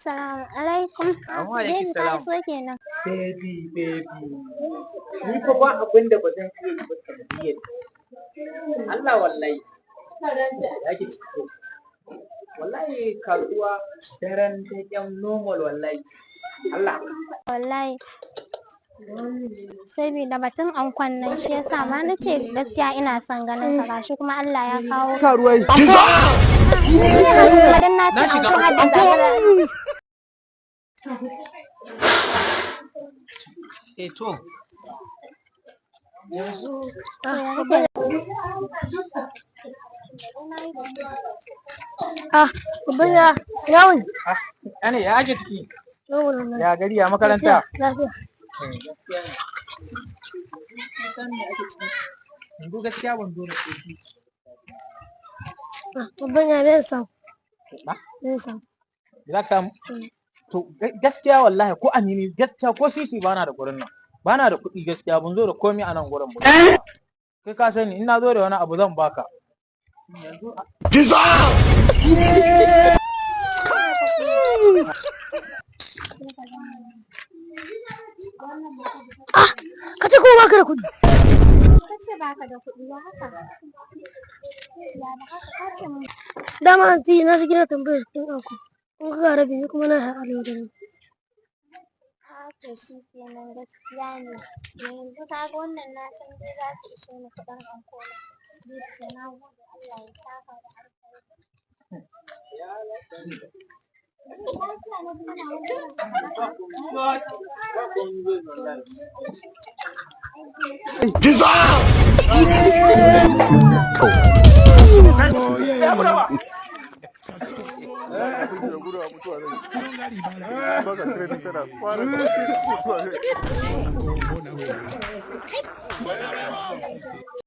Assalamu alaikum. Amma alaikum Baby, ka salam. iso kenan. Baby, baby. Ni fa ba abin da ba zan iya yi ba sanadiyyar. Allah wallahi. Ya ke ciki. Wallahi kasuwa daren ta kyan normal wallahi. Allah. Wallahi. Sabida batun ankon nan, shi yasa ma nace gaskiya ina son ganin ka. Gashi kuma Allah ya kawo. Karuwai. Kuma dan na ce shiga anko har da anko. gagara. Eh to. Yanzu To ya kake? Ah, babban ya yawon. Ah, ne ya ake ciki? Yawon wannan. Ya gari, ya makaranta? Lafiya. Eh, gaskiya ne. Kin san me ake ciki? Yanzu gaskiya ban zo da kuɗi. Ah, babban ya zai samu. Ba? Zai samu. Za ka samu? To gaskiya wallahi ko anini gaskiya ko sisi bana da gurin nan. Bana da kuɗi gaskiya, ban zo da komai a nan gurin ba. Kai ka sani in na zo da wani abu zan baka. Yanzu Ka ce ko baka da kuɗi? Ka ce baka da kuɗi, ya haka? Ya ba haka ka ce mun? Dama anti na ji kina tambayar kuɗin anko. In ka ga rabi, ni kuma na haɗa da rabi. A to shi kenan, gaskiya ne. Yanzu ka ga wannan, na san dai za su ishe ni kuɗin anko na. To na gode, Allah ya saka da alkhairi. Lafiya na ji kana wani irin